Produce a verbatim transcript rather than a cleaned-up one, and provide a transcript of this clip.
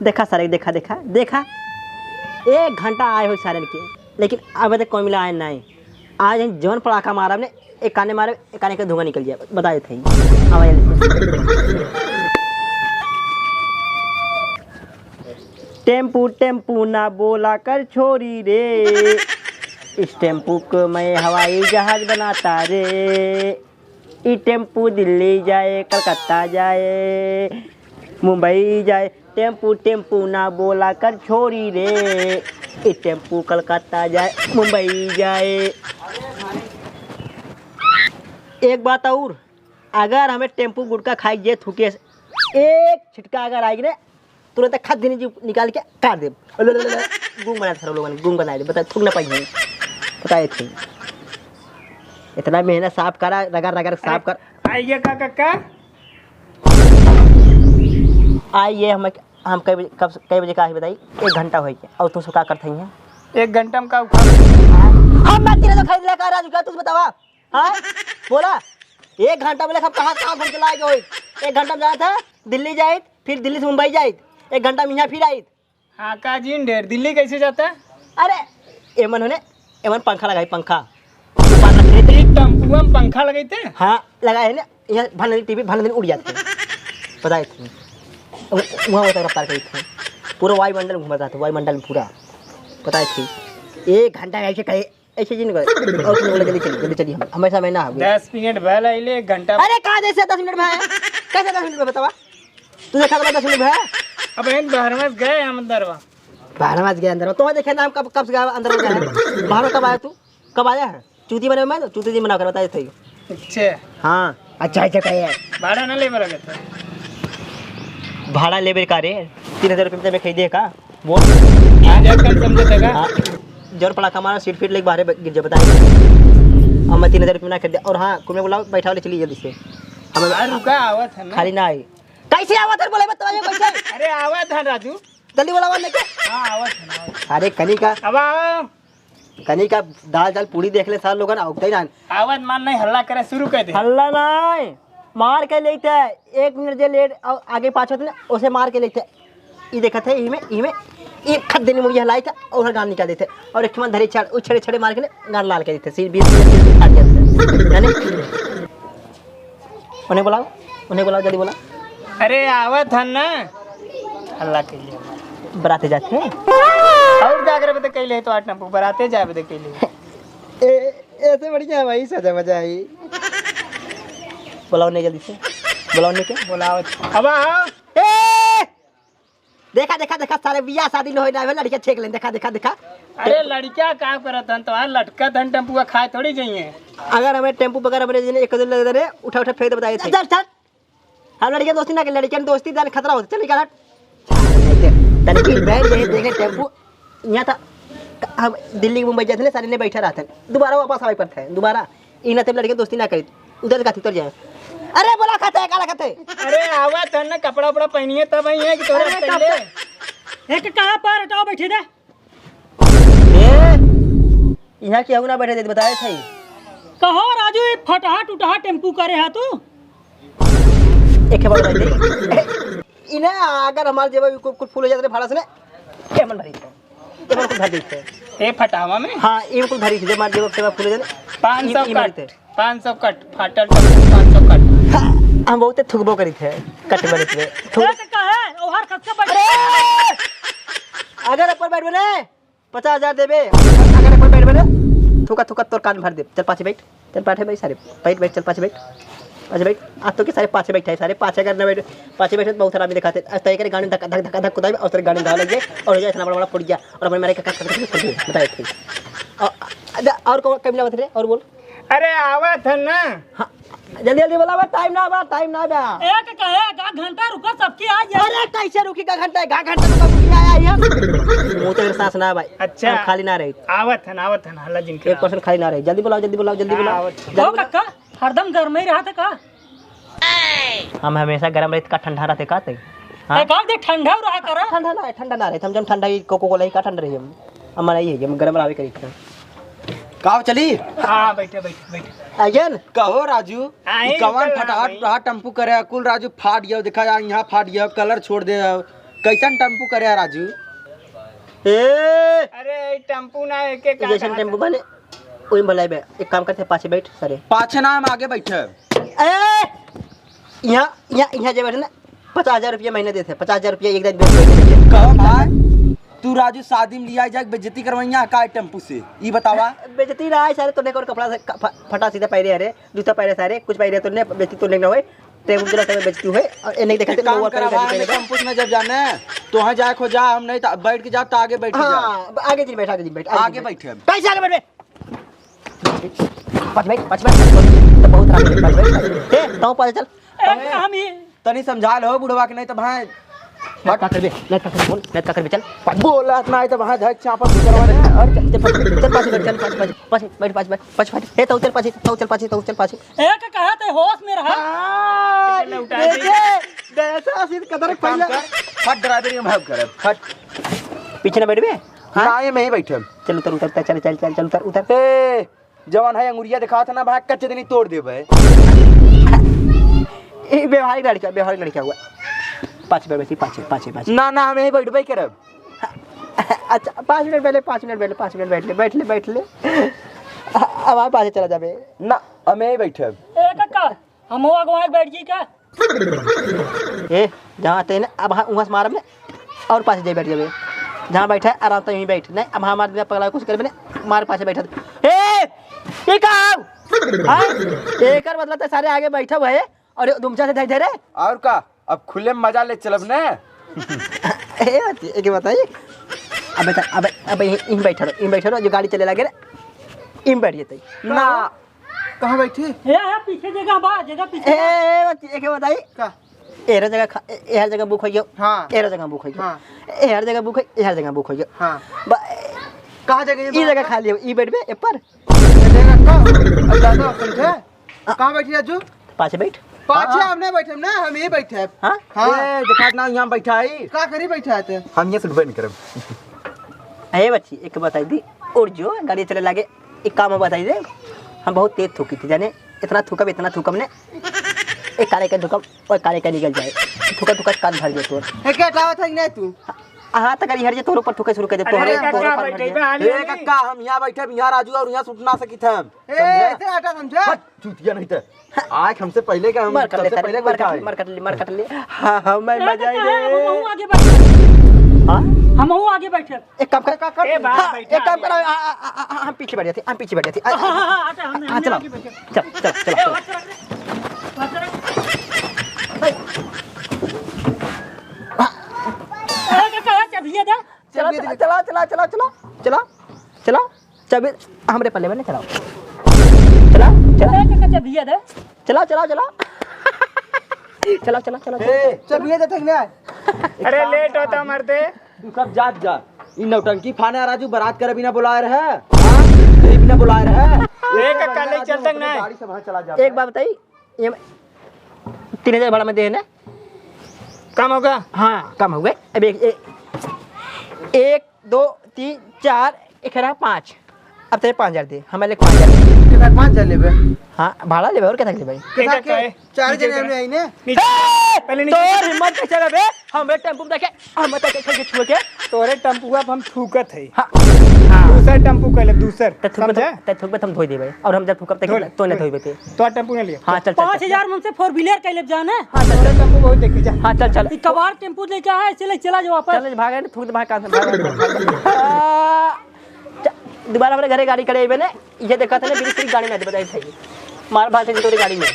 देखा सारे, देखा, देखा, देखा, एक घंटा आए हो सारे के, लेकिन अबे तक कोई मिला आए नहीं। आज हम जौन पड़ाका मारब ने, एक काने मारब, एक काने के धुआं निकल जाए, बता देते हैं। अब आइए। टेम्पू, टेम्पू ना बोला कर छोरी रे, इस टेम्पू को मैं हवाई जहाज बनाता रे। ई टेम्पू दिल्ली जाए, कलकत्ता जाए, मुंबई जाए। टेम्पू, टेम्पू ना बोला कर छोरी रे, ई टेम्पू कलकत्ता जाए, मुंबई जाए। एक बात और, अगर हमें टेम्पू गुटखा खाई जे थूके, एक छिटका अगर आएगी ना, तुरंत खत देनी जी निकाल के काट दे। गुंग बना दे सारे लोगन, गुंग बना दे, बता, थूक ना पाई हम। बताए थे। इतना मेहनत साफ करा, रगड़ रगड़ साफ कर। आइए का, का, का? आइए, हम, हम कई बजे, कब, कई बजे का है बताई? एक घंटा हो गया। और तू का करत है यहाँ? एक घंटा में का उखाड़? हम ना तेरे तो खरीद ले का राजू का, तू बतावा। हाँ? बोला। एक घंटा में हम कहाँ, कहाँ घूम के लाए गए? एक घंटा में जात है, दिल्ली जाइत, फिर दिल्ली से मुंबई जाइत, एक घंटा में यहाँ फिर आइत। हाँ, का जिन ढेर, दिल्ली कैसे जाता? अरे, एमन होने, एमन पंखा लगाई, पंखा। ऊपर रख देते। ई टम्पुआ में पंखा लगाई थे? हाँ, लगाए है ना, यहाँ भले दिन टीवी, भले दिन उड़ जाते हैं। पता है तुम्हें? वहाँ होता रफ्तार करी थे। पूरा वायुमंडल में घूमता था, वायुमंडल में पूरा। पता है थी। एक घंटा ऐसे कहे, ऐसे जी नहीं करे। और तुम लोग जल्दी चलिए, जल्दी चलिए, हम, हमेशा मैं ना आवे। दस मिनट भले आइले, एक घंटा। अरे, कहाँ जैसे दस मिनट में है? कैसे दस मिनट में बतावा? तू देखा था दस मिनट में है? अब इन बाहर में गए हम अंदर बा। बाहर में गए अंदर में। तो देखे ना हम कब, कब से गए अंदर में गए हैं? बाहर में कब आया तू? कब आया है? चूती बने में, चूती जी मना कर बताए थे। अच्छा। हाँ, अच्छा, अच्छा कहे। भाड़ा ना लेबे लगे थे। भाड़ा लेबे का रे? तीन हजार रुपये में खरीदे का? बोल। आज कल समझे थे का? हाँ, जोर पड़ा का हमारा सीट फीट लेके बाहर गिर जा बताए। अब मैं तीन हजार रुपये में ना खरीदे। और हाँ, कुल में बुलाओ, बैठा वाले चलिए जल्दी से। हमें अरे रुका, आवत है ना। खाली ना आई। कैसे आवत है बोले बता कैसे? अरे आवत है राजू। जल्दी बोला आवत नहीं क्या? हाँ, आवत है ना, आवत। अरे कनी का। अब आओ। कनी का दाल चाल पूड़ी देख ले सार लोगन, आउते ना। आवाज मान नहीं, हल्ला करे शुरू कर दे। हल्ला नहीं, मार के लेते हैं। एक मिनट जे लेट आ-, आगे पाछे होते ना, उसे मार के लेते हैं। ई देखत है, इमे, इमे, ई खत देने मुड़िया हलाई था और गान निकाल देते। और एक ठुमन धरे छड़, उ छड़े छड़े मार के ने गान लाल कर देते। सिर बीस, बीस, बीस फाट जाते। है ना? उन्हें बुलाओ, उन्हें बुलाओ, जल्दी बुलाओ। अरे, आवत हन ना। हल्ला कइले। बराते जाते हैं? और का करबे त कइले तो आठ नंबर बराते जाबे त कइले। ए, ऐसे बढ़िया है भाई, सजा मजा आई। बुलाओ नहीं जल्दी से। बुलाओ नहीं क्या? बुलाओ। अब आओ। ए! देखा, देखा, देखा, सारे बियाह शादी न होई ना, लड़किया छेक लेन, देखा, देखा, देखा। अरे लड़किया का करत हन, तो लटकत हन, टेम्पुआ खाए थोड़ी जाइए। अगर हमें टेम्पू पकड़, हमें जने एक दो लगे रे, उठा, उठा फेंक दे, बताइए थे। चल, चल। हम लड़किया दोस्ती ना के, लड़किया दोस्ती जान खतरा होता, चल निकाल हट। तनिक बैठ गए, देखे टेम्पू, यहाँ था, हम दिल्ली मुंबई जाते ना, सारे ने बैठा रहते हैं, दोबारा वापस आवे पड़ता है, दोबारा। ई ना तब लड़के दोस्ती ना करी, उधर से काथी उतर जाए। अरे बोला खाते है, काला खाते। अरे आवत है ना, कपड़ा उपड़ा पहनिए तब आई है कि तोरा अरे पहले। कपड़ा। एक कहाँ पर हटाओ बैठे दे। ए, यहाँ केहू ना बैठे दे, बताए थे। कहो राजू, ये फटहा टुटहा टेम्पू करे है तू? एक बार बैठ गई। इन्हें अगर हमारे जेब में कुल, कुल फूल हो जाते भाड़ा से ना, केमन भरी थे? एमन कुल भर देते। ए फटावा में? हाँ, एमन कुल भरी थे, जब हमारे जेब से फूल हो जाते। पाँच सौ ई, ई भरी कट, थे। पाँच सौ कट, फाटल टप्पू पाँच सौ कट। हाँ, हम बहुते थुकबो करी थे, कट बरी थे। थुक- ए, तो कहे, ओहर खर्चा बढ़ अरे! अगर ऊपर बैठ बने, पचास हजार देबे, अगर ऊपर बैठ बने, थुका, थुका तोर कान भर दे। चल पाछे बैठ। चल पाछे बैठ सारे, बैठ, बैठ, चल पाछे बैठ, पाछे बैठ। आज तो के सारे पाछे बैठा है, सारे पाछे अगर ना बैठ, पाछे बैठे तो बहुत हरामी दिखाते। आज तो एक गाड़ी धक्का, धक, धक्का, धक कुदाई और तेरे गाड़ी में लग गए और हो जाए इतना बड़ा, बड़ा फुट गया और अपने मेरे का, का, का, का, का, बताए थे। और, अरे, और कौन, कब मिला बता रहे? और बोल। अरे, आवत है ना। हाँ, जल्दी, जल्दी बोला, टाइम ना बा, टाइम ना बा। एक कहे, आधा घंटा रुको, सबकी आ जाए। अरे, कैसे रुकी का घंटा, का घंटा रुका, रुकी आया है। मुँह तो सांस ना भाई। अच्छा। हम खाली ना रही। आवत है ना, आवत है ना, हल्ला जिन एक करा। परसेंट खाली ना रही। जल्दी बुलाओ, जल्दी बुलाओ, जल्दी हाँ, बुलाओ। आवत है। जल्दी ओ बुलाओ। कक्का, हरदम घर में ही रहा था का? हम हमेशा गरम रहते का, ठंडा रहते का ते? हाँ? ए, का दे ठंडा रहा करा? ठंडा ना है, ठंडा ना रहे। हम जब ठंडा ही कोको कोला ही का ठंडा रही हम। हम मना ही है, हम गरम रहा करी थे। का हो चली? हाँ, बैठे, बैठे, बैठे। अजन? कहो राजू, आई ई कवन निकल रहा फटाफट भाई। रहा टेम्पू करे, कुल राजू फाट गया, देखा यार यहाँ फाट गया, कलर छोड़ दे। कैसन टेम्पू करे है राजू? ए! अरे, ई टेम्पू ना, एके तू का जैसन कहत टेम्पू है? बने, ओही में भलाई बे। एक काम करते, पाछे बैठ, सारे। पाछे ना, हम आगे बैठे। ए! यहाँ, यहाँ, यहाँ जे बैठे ना, पचास हजार रुपया महीना देते, पचास हजार रुपया एक दिन बैठ बैठ। कहो भाई, तू राजू शादी में लिया जाए, बेइज्जती करवाइया का टेम्पू से? ई बतावा। बेइज्जती ना है सारे, तोने कौन कपड़ा से क-, फ-, फटा सीधा पहरे है रे, जूता पहरे सारे, कुछ पहरे तोने, बेइज्जती तोने ना होए। ते उजला कलर बेचती हुए और एने देखाते एक काम लोअर करा, कलर वहाँ बेचती में हुए। टेम्पू में जब जाने, तो वहाँ जाए खो जा, हम नहीं तो बैठ के जा, तो आगे बैठ के जा। हाँ, आगे दिन बैठ, आगे दिन बैठ, आगे आगे दिन बैठ। बैठे। कैसे आगे बैठ बे? पाँच बैठ, पाँच बैठ, तो बहुत आगे दिन बैठ, बैठ। ए, तो पाछे चल। ए, हम ही। तनी समझा लो बुढ़वा के, नहीं तो भाई। लटका कर बे, लटका कर बे, बोल, लटका कर बे, चल। बोला इतना है तो भाई, धक चापा करवाने। और चल, चल, पाछे, चल, पाछे बैठ, चल, पाछे, पाछे, पाछे, बैठ, पाछे, बैठ, पाछे, पाछे। ए, तो चल, पाछे, तो चल, पाछे, तो चल, पाछे। ए, का कहा थे, होश में रहा। हाँ, देखे, जैसा आशीष कदर एक काम पहले। कर, हट ड्राइवरी में भाग कर, हट। पीछे ना बैठबे? हाँ? ना, ये मैं ही बैठे। चल, उतर, उतर, उतर, चल, चल, चल, चल, उतर, उतर। ए, जवान है, अंगुरिया दिखात है ना, भाई, कच्चे दिन ही तोड़ देबे। ए, व्यवहारिक लड़का, व्यवहारिक लड़का हुआ। पाँच पे बैठी, पाँच, पाँच, पाँच। ना, ना, हम यहीं बैठबे करब। अच्छा, पाँच मिनट पहले, पाँच मिनट पहले, पाँच मिनट बैठ ले, बैठ ले, बैठ ले। अब आप पाछे चला जाबे। ना, हम यहीं बैठब। ए, काका, हमहू अगवा के बैठ जाई का? ए, जहाँ ते ने, अब हाँ, उहाँ से मारब ने, और पाछे जाई बैठ जाबे। जहाँ बैठा है, आराम से यहीं बैठ। नहीं, अब हमारे बिना पगला कुछ करबे ने, मार पाछे बैठा। ए, ये का हौ? हाँ? एकर मतलब ते सारे आगे बैठा हुआ है और ये दुमचा से धइ धइ रे। और का? अब खुले में मजा ले चलब ने। ए, बात, एक बात है। अबे त-, अबे, अबे, यहीं, यहीं बैठा रहो, यहीं बैठा रहो, जो गाड़ी चले लागे रे, यहीं बैठ जेतै। ना। कहाँ बैठी? ए, ए, पीछे जगह बा, जगह पीछे ए, बा। ए, बात, एक बात आई। का? एहर जगह खा-, ए-, एहर जगह बुक होइयो। हाँ। एहर जगह बुक होइयो। हाँ। एहर जगह बुक होइयो, एहर जगह बुक होइयो। हाँ। बा-, कहाँ जगह ये ई बा? जगह खाली हो, ई बैठबे, ए पर। ये जगह का? अब ज्यादा समझे? हाँ। कहाँ बैठी राजू? पाछे बैठ। पाछे हाँ। हम नहीं बैठे ना, हम यहीं बैठे हैं। हाँ? हाँ। ए, दिखात ना, यहाँ बैठा है। का करी बैठा है ते? हम ये सुनबे नहीं करब। ए बच्ची, एक बताई दी, और जो गाड़ी चले लागे, एक काम बताई दे, हम बहुत तेज थूकी थी, जाने, इतना थूकब, इतना थूकब ने, एक कारे के थूकब, और कारे के निकल जाए, थूका थूका कान भर जाए तोर। ए, क्या हटावत है नहीं तू? हाँ, तक हर जे तोर ऊपर थूके शुरू कर दे, अरे तोहरे, काका, तोहरे ऊपर बैठे भर बा, जाए। हाली ए, हाली। काका, हम यहाँ बैठे, हम यहाँ राजू और यहाँ सुटना सकित हम। ए, समझे? इतना हटा समझे? हट, चूतिया नहीं थे। आज हमसे पहले का हम मार कर ले, सबसे पहले मार कर बैठा ले, है। मार कर ले, मार कर ले। हाँ, हाँ, मैं ए, मजा ही काका, ले। हमहू आगे बैठे। हाँ? हमहू आगे बैठे। एक काम कर, का कर ए, बाप हाँ, बैठा एक काम है। कर, आ, आ, आ, आ, हम पीछे बैठ जाते, हम पीछे बैठ जाते। आ, हाँ, हाँ, हाँ, हटा, हम, हाँ, हम चलो। आगे बैठे। चल, चल, चलो, ए, चलो। बात कर, बात कर। ए, काका, चाबिया दे। चला, चला, चला, चला, चला, चला, चला, चला। चाबी हमरे पल्ले में ना चलाओ। चला, चला। ए, काका, चाबिया दे। चला, चला, चला। चला, चला, चला, चला। ए, चाबिया दे, तक ना। अरे, लेट होता मरते। तू सब जात जा। ई नौटंकी फाने आ राजू, बारात करे बिना बुलाए रहे। हाँ? यही बिना बुलाए रहे। ए, काका, ले चल तक ना। गाड़ी से वहाँ चला जा। एक बात बताई, ये तीन हजार भाड़ा में दे ना। कम होगा? हाँ, कम हो गए। अब एक, एक, एक, दो, तीन, चार, एक है ना, पाँच। अब तेरे पाँच हजार दे, हमें ले पाँच हजार दे। कितना, पाँच हजार लेबे? हाँ, भाड़ा लेबे, और क्या लेबे? कितना कितना के? है? चार जने हमने आई ने। नीचे। ए! पहले नीचे। तोर हिम्मत कैसे रहे बे? हमें टेम्पू में देखे, हम तक के छुए के। तोरे टेम्पुआ पे हम थूकत है। हाँ। हाँ। दूसर टेम्पू कहले, दूसर। ते थूकबे समझे? तो, ते थूकबे तो हम धोई देबे। और हम जब थूकब ते धो ले, तो ने धो ले। धोइबे ते। तो टेम्पू ना लियो। हाँ, चल, चल, पाँच हजार चल। में से four wheeler कहले जाने। हाँ, चल, चल। टेम्पू बहुत देखी जा। हाँ, चल, चल। ई कबाड़ टेम्पू लेके आया है, चले, चला जाओ वापस। चल, भागे, थूक दे, भाग, कान से, भाग, भाग, भाग। आ, च-, दोबारा हमारे घरे गाड़ी करे अइबे ने, ये देखा था ना, बिल्कुल गाड़ी में बताई सही। मार भाग से तोरी गाड़ी में।